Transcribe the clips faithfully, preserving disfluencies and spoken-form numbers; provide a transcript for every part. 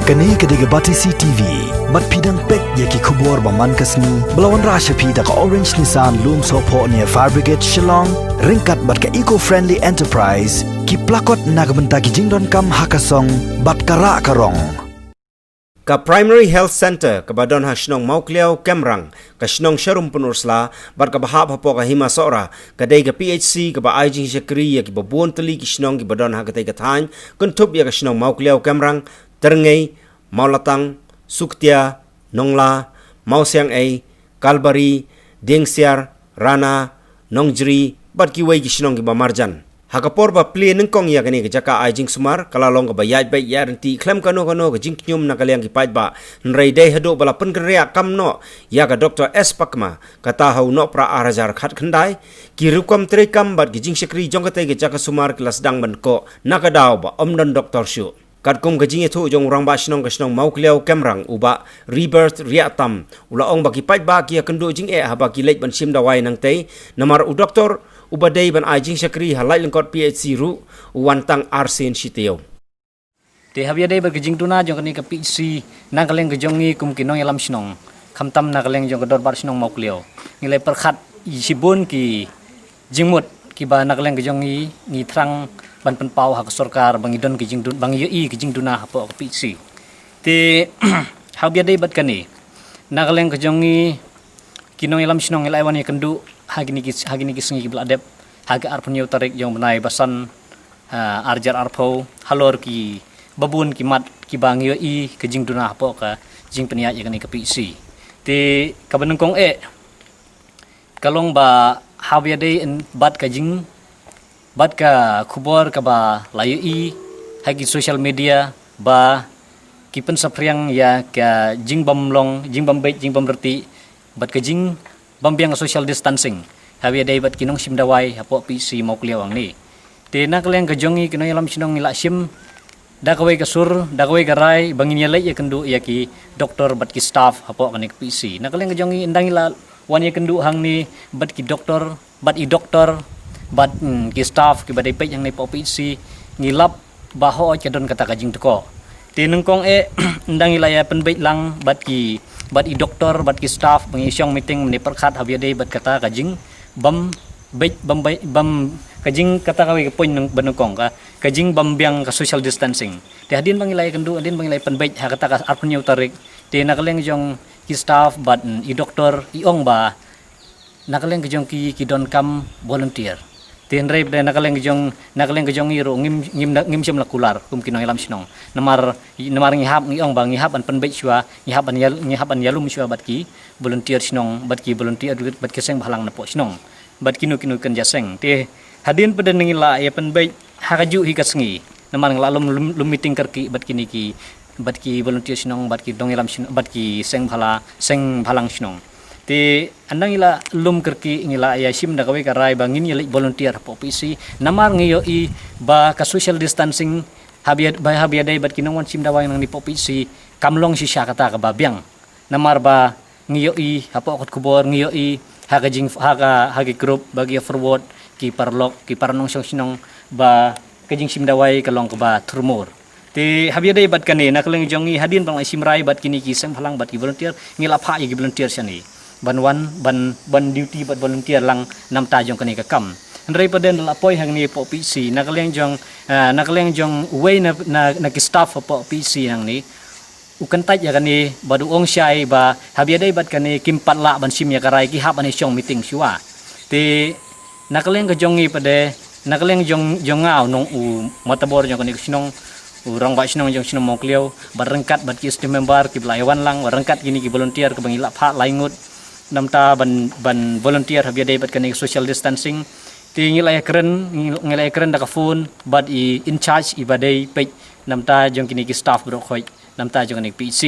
Kane ka dei ka Batesi T V. Bad phi dang peit ïa ki khubor ba man ka sngi ba la wanrah sha phi da ka Orange Nissan Lumsohphoh near Fire Brigade Shillong, ryngkat bad ka Eco Friendly Enterprise, ki plakot na ka bynta ki jingdonkam ha ka song bad ka rah ka rong. Ka Primary Health Centre kaba don ha shnong Mawkliaw Kemrang, ka shnong Sharum Pynursla, bad kaba hap hapoh ka Hima Sohra, ka dei ka P H C kaba ai jingshakri ïa kiba bun tylli ki shnong kiba don ha katei ka thaiñ, kynthup ïa ka shnong Mawkliaw Kemrang, Tyrngei, Mawlatang, Suktia, Nongla, Mawsiangei, Kalbari, Dengsiar, Rana, Nongjri, bad kiwei ki shnong kiba marjan. Ha ka por ba plie nyngkong ïa kane ka jaka ai jingsumar, ka la long kaba ïaid beit ïaid ryntih khlem kano kano ka jingkñium na ka liang ki paidbah, hynrei dei haduh ba la pynkynriah kam noh ïa ka Doctor S Pakma, kata ha u Nohprah ar hajar khatkhyndai, ki rukom treikam bad ki jingshakri jong katei ka jaka sumar ki la sdang ban koh, na ka daw ba ym don doktor shuh. Katkum ka jingïathuh jong u rangbah shnong ka shnong Mawkliaw Kemrang, u Bah Rebirth Riahtam, u la ong ba ki paidbah ki ïakynduh jingeh haba ki leit ban shim dawai nangtei, namar u doktor uba dei ban ai jingshakri ha lait lyngkot P H C ruh, u wan tang arsien shi taïew. Te haba ïadei bad ka jingduna jong kane ka P H C, na ka liang ka jong ngi kum ki nongïalam shnong, khamtam na ka liang jong ka dorbar shnong Mawkliaw, ngi la pyrkhat shibun ki jingmut kiba na ka liang ka jong ngi ngi thrang ban pynpaw ha ka sorkar ba ngi don ki jingdun, ba ngi ïohi ki jingduna hapoh ka P H C. Te haba ïadei bad kane, na ka liang ka jong ngi ki nongïalam shnong ngi la ai wan ïakynduh ha kine ki, ha kine ki sngi kiba la dep, ha ka arphew hynñiew tarik jong u bnai ba san, ah, ar hajar arphew, halor kiba bun ki mat kiba ngi ïohi ka jingduna hapoh ka jingpynïaid ïa kane ka P H C. Te kaba nyngkong eh, ka long ba haba ïadei bad ka jing, bad ka khubor kaba la ïohi ha ki social media ba ki pynsaphriang ïa ka jingbym long, jingbym beit, jingbym rtieh, bad ka jingbym biang social distancing haba ïadei bad ki nongshim dawai hapoh P H C Mawkliaw hangne. Te na ka liang ka jong ngi ki nongïalam shnong ngi la shim da kawei ka sur, da kawei ka rai ba ngin ïaleit ïakynduh ïa ki doktor bad ki staff hapoh kane ka P H C. Na ka liang ka jong ngi ynda ngi la wan ïakynduh hangne bad ki doktor, bad i doktor, bad, hmm, ki staff kiba dei peit hangne hapoh P H C, ngi lap ba hooid ka don kata ka jingtkoh. Te nyngkong eh, ynda ngi la ïa pynbeit lang bad ki, bad i doktor, bad ki staff, ba ngi shong meeting mynne pyrkhat haba ïadei bad kata ka jingbym beit, bym beit, bym, ka jing, kata kawei ka point nyng-, ba nyngkong ka, ka jingbym biang ka social distancing. Te hadien ba ngi la ïakynduh, hadien ba ngi la ïa pynbeit ha kata ka arphew hynñiew tarik, te na ka liang jong ki staff bad, mm, i doktor i ong ba na ka liang ka jong ki, ki donkam volunteer. Te hynrei pat na ka liang ka jong, na ka liang ka jong ngi ruh ngim, ngim, ngim shym la kular kum ki nongïalam shnong. Namar, namar ngi hap, ngi ong ba ngi hap ban pynbeit shuwa, ngi hap ban ïal-, ngi hap ban ïalum shuwa bad ki volunteer shnong, bad ki volunteer, bad ki seng bhalang napoh shnong, bad kino kino ki kynja seng. Te hadien pat ngi la ïa pynbeit ha kajuh hi ka sngi, namar ngi la lum, lum, lum meeting kyrkieh bad kine ki, bad ki volunteer shnong, bad ki nongïalam shnong, bad ki seng bhala, seng bhalang shnong. Te ynda ngi la lum kyrkieh, ngi la ïa shim da kawei ka rai ba ngin ïaleit volunteer hapoh P H C, namar ngi ïohi ba ka social distancing haba ïa, ba haba ïadei bad ki nongwan shim dawai nangne hapoh P H C kam long shisha kata kaba biang. Namar ba ngi ïohi hapoh kot khubor, ngi ïohi ha ka jing, ha ka, ha ki group ba ki forward, ki paralok, ki para nongshong shnong, ba ka jingshim dawai ka long kaba thurmur. Te haba ïadei bad kane, na ka liang jong ngi hadien ba la shim rai bad kine ki seng bhalang bad ki volunteer, ngi la phah ïa ki volunteer shane ban wan, ban, ban duty bad volunteer lang namta jong kane ka kam. Hynrei pat da la poi hangne hapoh P H C, na ka liang jong, ah, na ka liang jong uwei na, na, na ki staff hapoh P H C hangne u kyntait ïa kane bad u ong shai ba haba ïadei bad kane kim pat lah ban shim ïa ka rai, ki hap ban ïa shong meeting shuwa. Te na ka liang ka jong ngi pat, na ka liang jong, jong nga u nong u matabor jong kane ka shnong, u rangbah shnong jong shnong Mawkliaw, bad ryngkat bad ki staff member kiba la ïa wan lang, bad ryngkat kine ki volunteer kiba ngi la phah lai ngut namta ban, ban volunteer haba ïadei bad kane ka social distancing. Te ngi la ïa kren, ngi, ngi la ïa kren da ka phone bad i in charge iba dei peit namta jong kine ki staff baroh khoit namta jong kane ka P H C.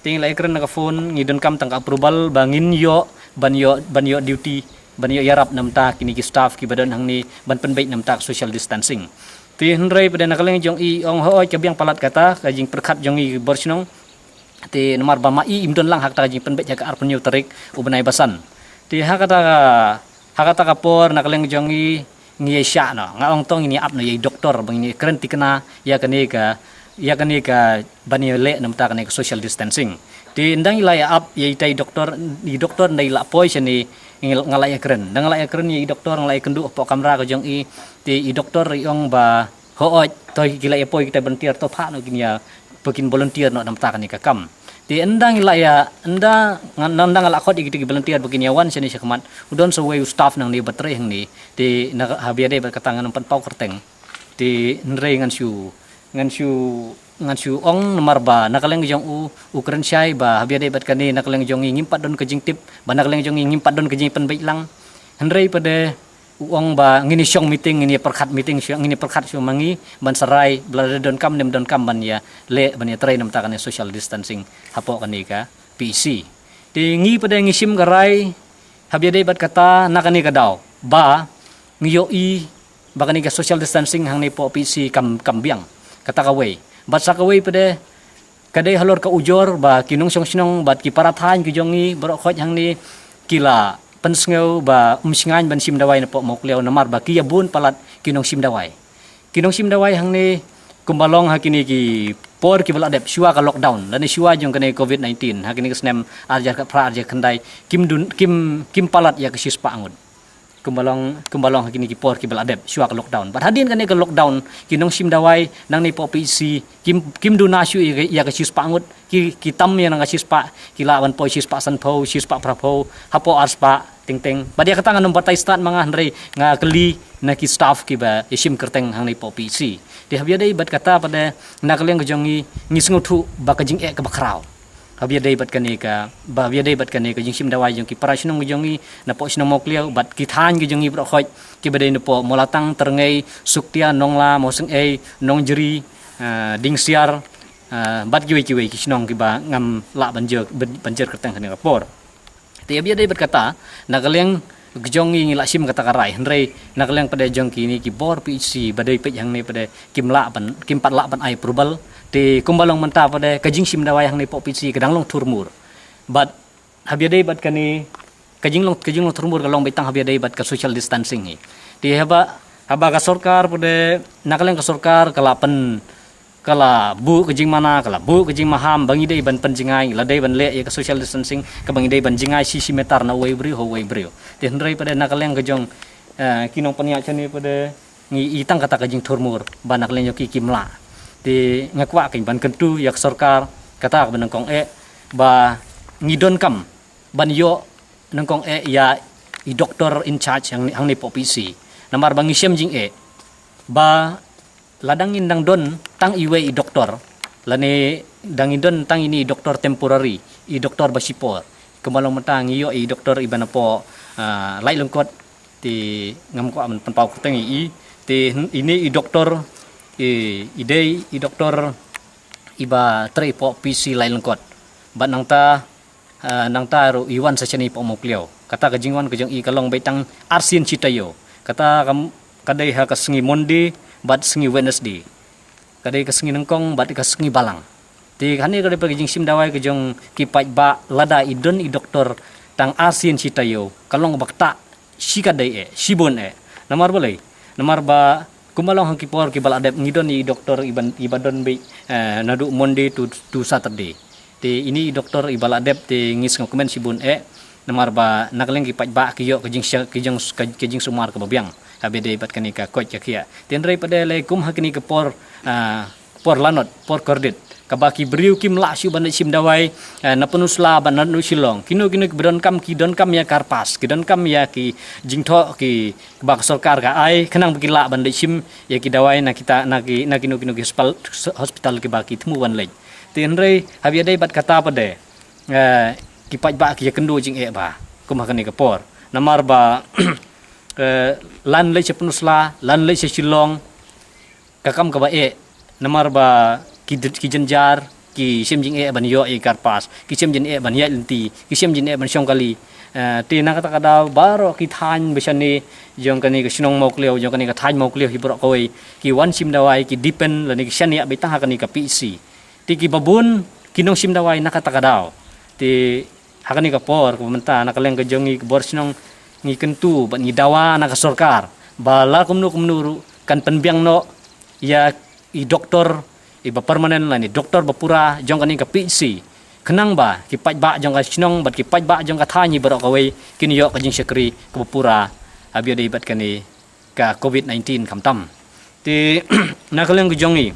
Te ngi la ïa kren da ka phone, ngi donkam tang ka approval ba ngin ïoh, ban ïoh, ban ïoh duty, ban ïoh ïarap namta kine ki staff kiba don hangne, ban pynbeit namta ka social distancing. Te hynrei pat na ka liang jong i ong hooid ka biang palat kata ka jingpyrkhat jong i bor shnong. Te namar ba ma i im don lang ha kata ka jingpynbeit ha ka arphew hynñiew tarik u bnai ba san. Te ha kata ka, ha kata ka por na ka liang jong i ngi ïa shah noh. Nga ong to ngin ïa ap noh ïa i doktor ba ngin ïa kren thikna ïa kane ka, ïa kane ka ban ïa leh namar kane ka social distancing. Te ynda ngi la ïa ap ïa ita i doktor, i doktor ynda i la poi shane, nga la ïa kren. Ynda nga la ïa kren ïa i doktor, nga la ïa kynduh hapoh kamra ka jong i, te i doktor i ong ba, hooid, to ki la ïa poi kita i volunteer, to phah noh kin ïa, ba kin volunteer noh namar kane ka kam. Te ynda ngi la ïa, ynda nga, ynda nga la khot ïa kita ki volunteer ba kin ïa wan shane shakhmat, u don sa uwei u staff nangne ba trei hangne. Te na, haba ïadei bad kata ngan ym pynpaw kyrteng. Te hynrei ngan shu, ngan shu, ngan shu ong namar ba na ka liang jong u, u kren shai ba haba ïadei bad kane na ka liang jong ngi ngim pat don ka jingtip, ba na ka liang jong ngi ngim pat don ka jingpynbeit lang. Hynrei pat de u ong ba ngin ïa shong meeting, ngin ïa pyrkhat meeting, shong, ngin ïa pyrkhat shuh ma ngi ban sarai ba lada donkam ne ym donkam ban ïa leh, ban ïa trei namar kane social distancing hapoh kane ka P H C. Te ngi pat de ngi shim ka rai, haba ïadei bad kata na kane ka daw ba ngi ïohi ba kane ka social distancing hangne hapoh P H C kam, kam biang. Kata kawei. Bad sa kawei pat de ka dei halor ka ujor ba ki nongshong shnong bad ki para thaiñ ki jong ngi baroh khoit hangne ki la pynsngew ba ym shngaiñ ban shim dawai napoh Mawkliaw namar ba ki ïa bun palat ki nongshim dawai. Ki nongshim dawai hangne kumba long ha kine ki por kiba la dep shuwa ka lockdown lane shuwa jong kane covid nineteen, ha kine ki snem ar hajar khatphra, ar hajar khyndai, kim dun, kim, kim palat ïa ka shispah ngut. Kumba long, kumba long ha kine ki por kiba la dep shuwa ka lockdown. Bad hadien kane ka lockdown, ki nongshim dawai nangne hapoh P H C kim, kim duna shuh ïa ka, ïa ka shispah ngut, ki, ki tam ïa na ka shispah, ki lah ban poi shispah sanphew, shispah phraphew, hapoh arspah teng teng. Bad ïa kata ngan ym batai stad ma nga, hynrei nga kylli na ki staff kiba ïa shim kyrteng hangne hapoh P H C. Te haba ïadei bad kata pat de na ka liang ka jong ngi, ngi sngewthuh ba ka jingeh kaba khraw. Haba ïadei bad kane ka, ba haba ïadei bad kane ka jingshim dawai jong ki para shnong ki jong ngi napoh shnong Mawkliaw bad ki thaiñ ki jong ngi baroh khoit kiba dei napoh Mawlatang, Tyrngei, Suktia, Nongla, Mawsynei, Nongjri, ah, Dingsiar, ah, bad kiwei kiwei ki shnong kiba ngam lah ban jer, ban, ban jer kyrteng ha kane ka por. Te haba ïadei bad kata, na ka liang ka jong ngi ngi la shim kata ka rai, hynrei na ka liang pat de jong kine ki bor P H C ba dei peit hangne pat de kim lah ban, kim pat lah ban ai approval. Te kumba long mynta pat de ka jingshim dawai hangne hapoh P H C ka dang long thurmur. Bad haba ïadei bad kane ka jinglong, ka jinglong thurmur ka long beit tang haba ïadei bad ka social distancing hi. Te haba, haba ka sorkar pat de, na ka liang ka sorkar ka la pyn, ka la buh ka jingmana, ka la buh ka jingmaham ba ngi dei ban pynjngai, la dei ban leh ïa ka social distancing, kaba ngi dei ban jngai shi shi meter na uwei u briew ha uwei u briew. Te hynrei pat de na ka liang ka jong, eh, ki nongpynïaid shane pat de ngi i tang kata ka jingthurmur ba na ka liang jong ki kim lah. Te nga kwah kein ban kyntu ïa ka sorkar, kata kaba nyngkong eh, ba ngi donkam ban ïoh nyngkong eh ïa i doktor in charge hang, hangne hapoh P H C. Namar ba ngi shem jingeh ba lada ngin dang don tang iwei i doktor, lane dang ngin don tang ine i doktor temporary, i doktor ba shipor. Kumba long mynta ngi ïoh i doktor iba napoh, ah, Laitlangkot, te ngam kwah ban pynpaw kyrteng ïa i, te ine i doktor, i, i dei i doktor iba trei hapoh P H C Laitlangkot. Bad nangta, ah, nangta ruh i wan sa shane hapoh Mawkliaw. Kata ka jingwan ka jong i ka long beit tang arsien shi taïew. Kata ka, ka dei ha ka sngi Monday bad sngi Wednesday. Ka dei ka sngi nyngkong bad ka sngi balang. Te kane ka dei pat ka jingshim dawai ka jong ki paidbah, lada i don i doktor tang arsien shi taïew, ka long ba kata shi ka dei eh, shibun eh. Namar balei? Namar ba kumba long ha ki por kiba la dep ngi don i doktor iba, iba don beit, eh, naduh Monday to, to Saturday. Te ine i doktor iba la dep te ngi sngewkmen shibun eh. Namar ba na ka liang ki paidbah ki ïoh ka jingshah, ka jing, ka, ka jingsumar kaba biang haba ïadei bad kane ka koit ka khiah. Te hynrei pat de lei kum ha kane ka por, ah, por lanot, por kordit, kaba ki briew kim lah shuh ban leit shim dawai, eh, na Pynursla bad na Shillong. Kino kino kiba donkam, ki donkam ïa ka CARPAS, ki donkam ïa ki jingthoh kiba ka sorkar ka ai, khnang ba ki lah ban leit shim ïa ki dawai na kita, na ki, na kino kino ki hospital, hospital kiba ki thmu ban leit. Te hynrei haba ïadei bad kata pat de, eh, ki paidbah ki ïakynduh jingeh bha kum ha kane ka por. Namar ba, eh, lada leit sha Pynursla, lada leit sha Shillong, ka kam kaba eh, namar ba ki, ki jynjar, ki shem jingeh ban ïoh ïa ka CARPAS, ki shem jingeh ban ïaid lynti, ki shem jingeh ban shong kali. Eh, te na kata ka daw baroh ki thaiñ ba shane jong kane ka shnong Mawkliaw, jong kane ka thaiñ Mawkliaw hi baroh kawei, ki wan shim dawai, ki depend lane ki shaniah beit tang ha kane ka P H C. Te kiba bun ki nongshim dawai na kata ka daw. Te ha kane ka por kaba mynta na ka liang ka jong ngi ka bor shnong ngi kyntu bad ngi dawa na ka sorkar ba la kumno kumno ruh kan pynbiang noh ïa i doktor iba permanent lane doktor ba pura jong kane ka P H C, khnang ba ki paidbah jong ka shnong bad ki paidbah jong ka thaiñ hi baroh kawei kin ïoh ka jingshakri kaba pura ha ba ïadei bad kane ka covid nineteen khamtam. Te na ka liang ka jong i,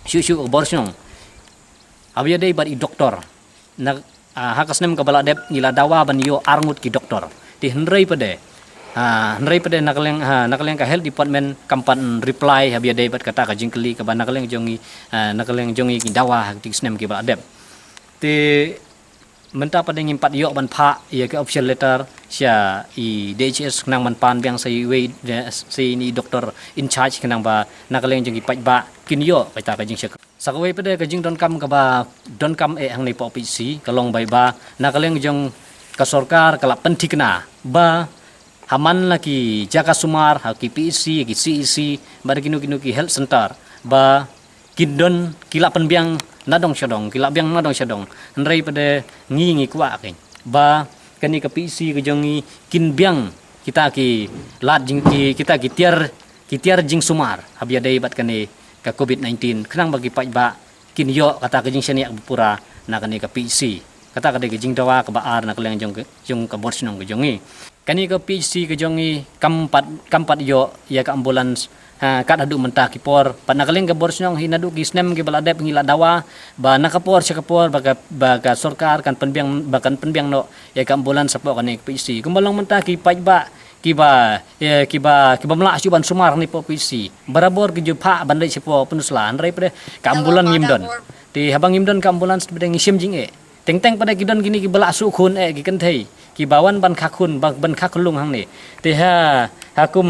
shuh shuh ka bor shnong, ha ba ïadei bad i doktor, na, ah, ha ka snem kaba la dep ngi la dawa ban ïoh arngut ki doktor. Te hynrei pat de, ah, hynrei pat de na ka liang, ah, na ka liang ka health department kam pat reply ha ba ïadei bad kata ka jingkylli kaba na ka liang jong i, ah, na ka liang jong i ki dawa ha ki snem kiba la dep. Te mynta pat de ngim pat ïoh ban phah ïa ka official letter sha i D H S khnang ban pan biang sa iwei, sa ini doktor in charge khnang ba na ka liang jong ki paidbah kin ïoh kata ka jingshakri. Sa kawei pat de ka jingdonkam kaba donkam eh hangne hapoh P H C ka long ba, ba na ka liang jong ka sorkar ka la pynthikna ba ha man la ki jaka sumar, ha ki P H C, ki C H C, bad kino kino ki health center, ba kin don, ki la pynbiang nadong shadong, ki la biang nadong shadong. Hynrei pat de ngi, ngi kwah kein ba kane ka P H C ka jong i kin biang kita ki lad jing, ki, kita ki tiar, ki tiar jingsumar ha ba ïadei bad kane ka covid nineteen khnang ba ki paidbah kin ïoh kata ka jingshaniah ba pura na kane ka P H C. Kata ka dei ka jingdawa kaba ar na ka liang jong ka, jong ka bor shnong ka jong i. Kane ka P H C ka jong i kam pat, kam pat ïoh ïa ka ambulance, ha, kat haduh mynta ki por. Pat na ka liang ka bor shnong hi naduh ki snem kiba la dep ngi la dawa ba na ka por sha ka por ba ka, ba ka sorkar kan pynbiang, ba kan pynbiang noh ïa ka ambulance hapoh kane ka P H C. Kumba long mynta ki paidbah kiba, eh, kiba, kiba mlak shuh ban sumar hangne hapoh P H C, barabor ki ju phah ban leit shapoh Pynursla, hynrei pat de ka ambulance ngim don. Te haba ngim don ka ambulance pat de ngi shim jingeh. Teng teng pat de ki don kine kiba la shu khun eh ki kynthei, kiba wan ban kha khun, ban, ban kha khyllung hangne. Te ha, ha kum,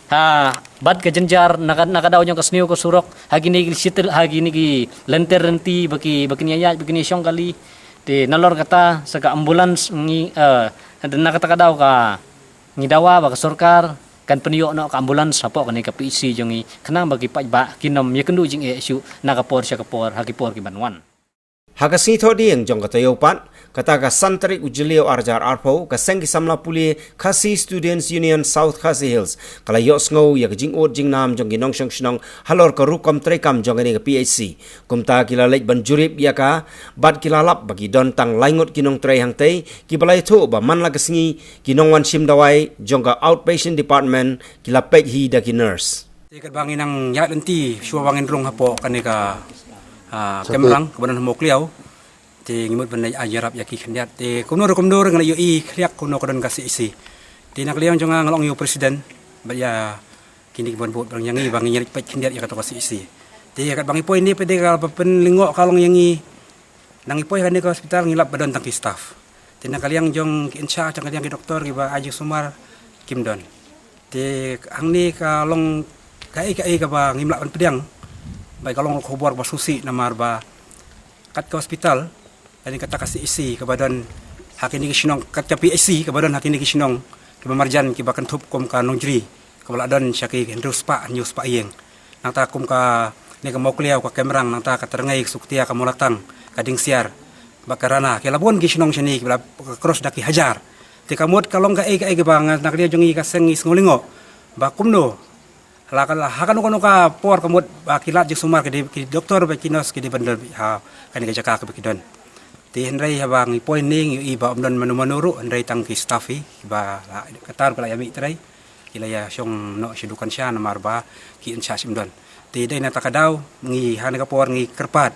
ha, bad ka jynjar na ka, na ka daw jong ka sniew ka surok, ha kine ki shitel, ha kine ki lynter lynti ba ki, ba kin ïaid, ba kin shong kali. Te nalor kata sa ka ambulance ngi, eh, na kata ka daw ka ngi dawa ba ka sorkar kan pynïoh noh ka ambulance hapoh kane ka P H C jong i khnang ba ki paidbah kin ym ïakynduh jingeh shuh na ka por sha ka por ha ki por ki ban wan. Ha ka sngi Thohdieng jong ka taïew pat, kata ka san tarik u Jylliew ar hajar arphew, ka seng ki samla pule Khasi Students Union South Khasi Hills ka la ïohsngew ïa ka jingud jingnam jong ki nongshong shnong halor ka rukom treikam jong kane ka P H C. Kumta ki la leit ban jurip ïa ka, bad ki la lap ba ki don tang lai ngut ki nongtrei hangtei kiba la ïathuh ba man la ka sngi ki nongwan shim dawai jong ka outpatient department ki la peit hi da ki nurse. Te katba ngi nang ïaid lynti shuwa ba ngin rung hapoh kane ka, ah, Kemrang kaba don ha Mawkliaw. Te ngi mut ban leit ai ïarap ïa ki khyndiat. Te kumno ruh kumno ruh ngi la ïohi khliak kumno ka don ka C H C. Te na ka liang jong nga nga la ong ïa u president bad ïa kine ki ban bud ba ïa ngi ba ngin ïa leit peit khyndiat ïa kata ka C H C. Te katba ngi poi ne pat de kaba pynlyngngoh ka long ïa ngi. Nang ngi poi kane ka hospital ngi lap ba don tang ki staff. Te na ka liang jong ki in charge, na ka liang ki doktor kiba ai jingsumar kim don. Te hangne ka long kaei kaei kaba ngim lah ban pdiang. Ba ka long khubor ba sngewsih namar ba kat ka hospital, kane kata ka C H C kaba don ha kine ki shnong, kat ka P H C kaba don ha kine ki shnong kiba marjan kiba kynthup kum ka Nongjri kaba la don sha ki hynriew spah, hynñiew spah ïing. Nangta kum kane ka Mawkliaw, ka Kemrang, nangta ka Tyrngei, ka Suktia, ka Mawlatang, ka Dingsiar bad ka Rana, ki la bun ki shnong shane kiba la cross da ki hajar. Te ka mut ka long kaei kaei kaba nga na ka liang jong ngi ka seng ngi sngewlyngngoh ba kumno ha la ka, ha kano kano ka por ka mut ba ki lad jingsumar ki dei, ki doktor bad ki nurse ki dei ban don ha kane ka jaka kaba ki don. Te hynrei haba ngi poi ne ngi ïohi ba ym don mano mano ruh hynrei tang ki staff hi kiba la, kata ruh ka la ïa mih trei. Ki la ïa shong noh sha dukan sha namar ba ki in charge ym don. Te dei na kata ka daw ngi ha kane ka por ngi kyrpad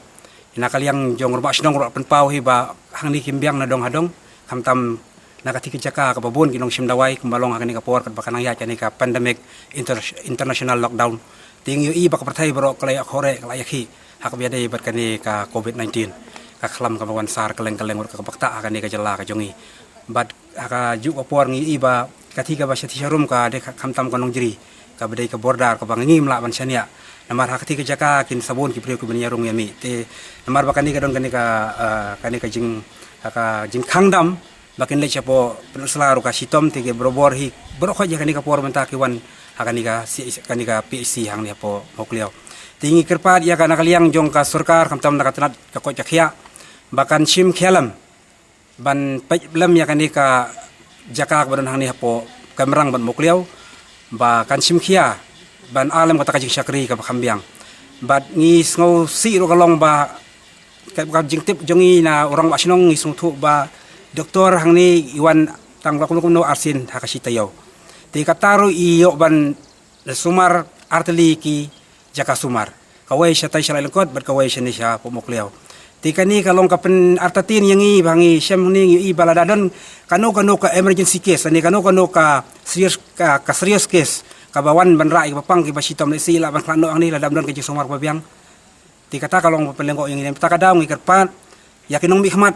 ïa na ka liang jong u rangbah shnong ruh pynpaw hi ba hangne kim biang na dong ha dong, khamtam na kata ka jaka kaba bun ki nongshim dawai kumba long ha kane ka por katba ka nang ïaid kane ka pandemic, inter-, international lockdown. Te ngi ïohi ba ka pyrthei baroh ka la ïa khore, ka la ïa khih ha kaba ïadei bad kane ka covid nineteen. Ka khlam kaba wan sar kylleng kylleng bad kaba ktah ha kane ka jylla ka jong ngi. Bad ha kajuh ka por ngi ïohi ba kata kaba shathie sharum ka dei khamtam ka Nongjri kaba dei ka border kaba ngim lah ban shaniah. Namar ha kata ka jaka kin sa bun ki briew kiba ïa rung ïa mih. Te namar ba kane ka don kane ka, ah, kane ka jing, ka jingkhang dam ba kin leit shapoh Pynursla ruh ka shitom, te ki barabor hi baroh khoit ïa kane ka por mynta ki wan ha kane ka C H C, kane ka P H C hangne hapoh Mawkliaw. Te ngi kyrpad ïa ka na ka liang jong ka sorkar khamtam na ka tnat ka koit ka khiah ba kan shim khia lem ban peit lem ïa kane ka jaka kaba don hangne hapoh Kemrang bad Mawkliaw ba kan shim khia ban ai lem kata ka jingshakri kaba kham biang. Bad ngi sngewsih ruh ka long ba ka, ka jingtip jong ngi na u rangbah shnong ngi sngewthuh ba doktor hangne i wan tang ba kumno kumno arsien ha ka shi taïew. Te kata ruh i ïoh ban sumar artylli ki jaka sumar. Kawei shatai sha Laitlangkot bad kawei shane sha Pohmawkliaw. Te kane ka long ka pynartatien ïa ngi ba ngi shem hangne ngi i ba lada don kano kano ka emergency case ne kano kano ka serious, ka, ka serious case kaba wan ban rah ïa kiba pang kiba shitom lehse lah ban khlad noh hangne lada ym don ka jingsumar ba biang. Te kata ka long ba pynlyngngoh ïa ngi, te kata ka daw ngi kyrpad ïa ki nongmihkhmat,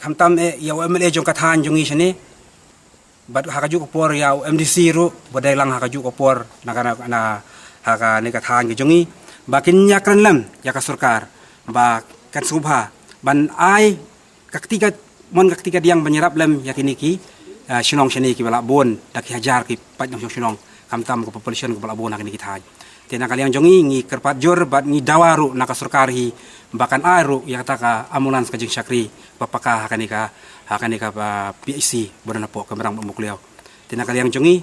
khamtam eh ïa u M L A jong ka thaiñ jong ngi shane, bad ha kajuh ka por ïa u M D C ruh ba dei lang ha kajuh ka por na ka, na, na ha kane ka thaiñ ka jong ngi, ba kin ïakren lem ïa ka sorkar ba kan sngewbha ban ai ka kti ka mon ka kti ka diang ban ïarap lem ïa kine ki, ah, shnong shane kiba lah bun da ki hajar ki paid nongshong shnong, khamtam ka population kaba lah bun ha kine ki thaiñ. Te na ka liang jong ngi ngi kyrpad jur bad ngi dawa ruh na ka sorkar hi ba kan ai ruh ïa kata ka ambulance ka jingshakri ba paka ha kane ka, ha kane ka, ah, P H C ba don hapoh ka Mrang Pohmawkliaw. Te na ka liang jong ngi,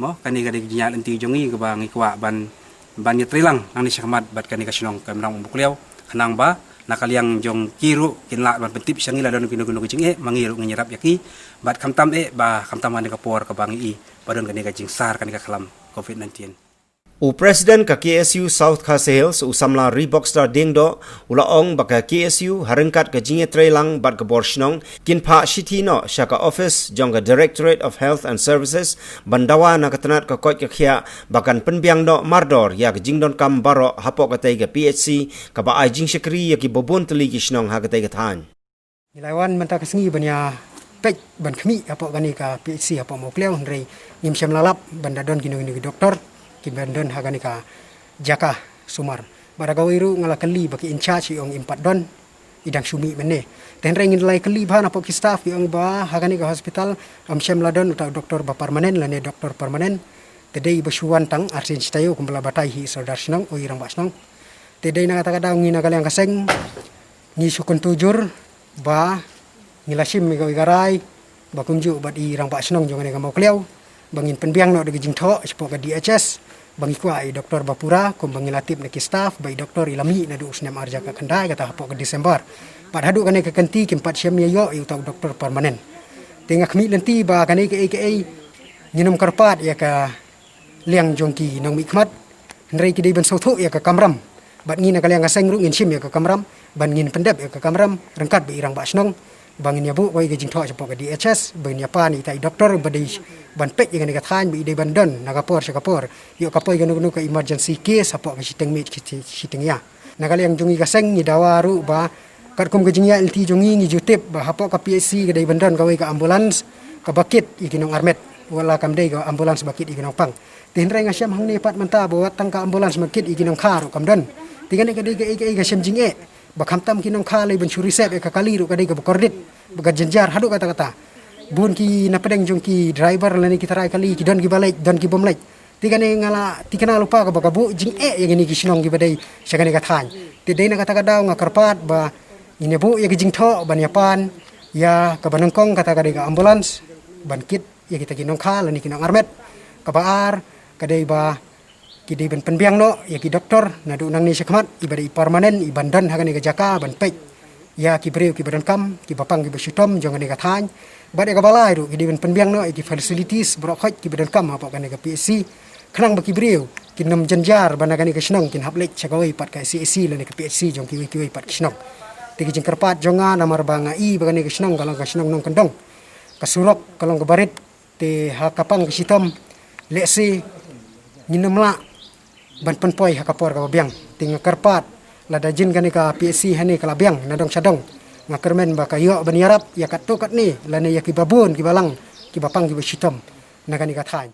mo, kane ka dei ka jingïaid lynti jong ngi kaba ngi kwah ban, ban ïatreilang nangne shakhmat bad kane ka shnong ka Mrang Pohmawkliaw, khnang ba na ka liang jong ki ruh kin lah ban pyntip sha ngi lada don kino kino ki jingeh, ma ngi ruh ngin ïarap ïa ki bad khamtam eh ba khamtam ha kane ka por kaba ngi i ba don kane ka jingsar kane ka khlam covid nineteen. U President ka K S U South Khasi Hills, u samla Reeboxer Diengdoh, u la ong ba ka K S U ha ryngkat ka jingïatreilang bad ka bor shnong kin phah shithi noh sha ka office jong ka Directorate of Health and Services ban dawa na ka tnat ka koit ka khiah ba kan pynbiang noh mardor ïa ka jingdonkam baroh hapoh katei ka P H C kaba ai jingshakri ïa kiba bun tylli ki shnong ha katei ka thaiñ. Ngi la wan mynta ka sngi ban ïa peit ban khmih hapoh kane ka P H C hapoh Mawkliaw, hynrei ngim shym la lap ban da don kino kino ki doktor kiban don ha kane ka jaka sumar. Bad ha kawei ruh nga la kylli ba ki in charge ki ong im pat don, i dang shu mih mynne. Te hynrei ngin la kylli bha napoh ki staff ki ong ba ha kane ka hospital ym shym la don uta u doktor ba permanent lane doktor permanent. Te dei ba shu wan tang arsien shi taïew kumba la batai hi i sordar shnong, u i rangbah shnong. Te dei na kata ka daw ngi na ka liang ka seng ngi shu kyntu jur ba ngi la shim ïa ka rai ba kumjuh bad i rangbah shnong jong kane ka Mawkliaw ba ngin pynbiang noh da ka jingthoh shapoh ka D H S ba ngi kwah i doktor ba pura kumba ngi la tip na ki staff ba i doktor i la mih naduh u snem ar hajar khatkhyndai kata hapoh ka December. Bad haduh kane ka kynti kim pat shym ïa ïoh ïa uta u doktor permanent. Te nga khmih lynti ba kane kaei kaei ngin ym kyrpad ïa ka liang jong ki nongmihkhmat, hynrei ki dei ban sngewthuh ïa ka kamram. Bad ngi na ka liang ka seng ruh ngin shim ïa ka kamram ban ngin pyndep ïa ka kamram ryngkat bad i rangbah shnong ba ngin ïa buh kawei ka jingthoh shapoh ka D H S ba ngin ïa pan ïa ita i doktor ba dei ban peit ïa kane ka thaiñ ba i dei ban don na ka por sha ka por, ïoh ka poi kano kano ka emergency case hapoh ka shiteng miet shiteng ïa. Na ka liang jong ngi ka seng ngi dawa ruh ba katkum ka jingïaid lynti jong ngi ngi ju tip ba hapoh ka P H C ka dei ban don kawei ka ambulance kaba kit ïa ki nongarmet, wat la kam dei ka ambulance ba kit ïa ki nongpang. Te hynrei nga shem hangne pat mynta ba wat tang ka ambulance ba kit ïa ki nongkha ruh kam don. Te kane ka dei kaei kaei ka shem jingeh ba khamtam ki nongkha lei ban shu reserve ïa ka kali ruh ka dei kaba kordit ba ka jynjar haduh katta katta. Bun ki na pdeng jong ki driver lane ki trai kali ki don kiba leit don ki bym leit. Te kane nga la thikna lypa kaba ka buh jingeh ïa kine ki shnong kiba dei sha kane ka thaiñ. Te dei na kata ka daw nga kyrpad ba ngin ïa buh ïa ka jingthoh ban ïa pan ïa kaba nyngkong kata ka dei ka ambulance ban kit ïa kita ki nongkha lane ki nongarmet. Kaba ar ka dei ba ki dei ban pynbiang noh ïa ki doktor naduh nangne shakhmat iba dei permanent iban don ha kane ka jaka ban peit ïa ki briew kiba donkam, kiba pang kiba shitom jong kane ka thaiñ. Bad ïa kaba lai ruh ki dei ban pynbiang noh ïa ki facilities baroh khoit kiba donkam hapoh kane ka P H C khnang ba ki briew kin ym jynjar ba na kane ka shnong kin hap leit sha kawei pat ka C H C lane ka P H C jong kiwei kiwei pat ki shnong. Te ki jingkyrpad jong nga namar ba nga i ba kane ka shnong ka long ka shnong nongkyndong, ka surok ka long kaba rit. Te ha ka pang ka shitom lehse ngin ym lah ban pynpoi ha ka por kaba biang. Te nga kyrpad lada jin kane ka P H C hangne ka la biang na dong sha dong, nga kyrmen ba ka ïoh ban ïarap ïa katto katne lane ïa kiba bun kiba lang kiba pang kiba shitom na kane ka thaiñ.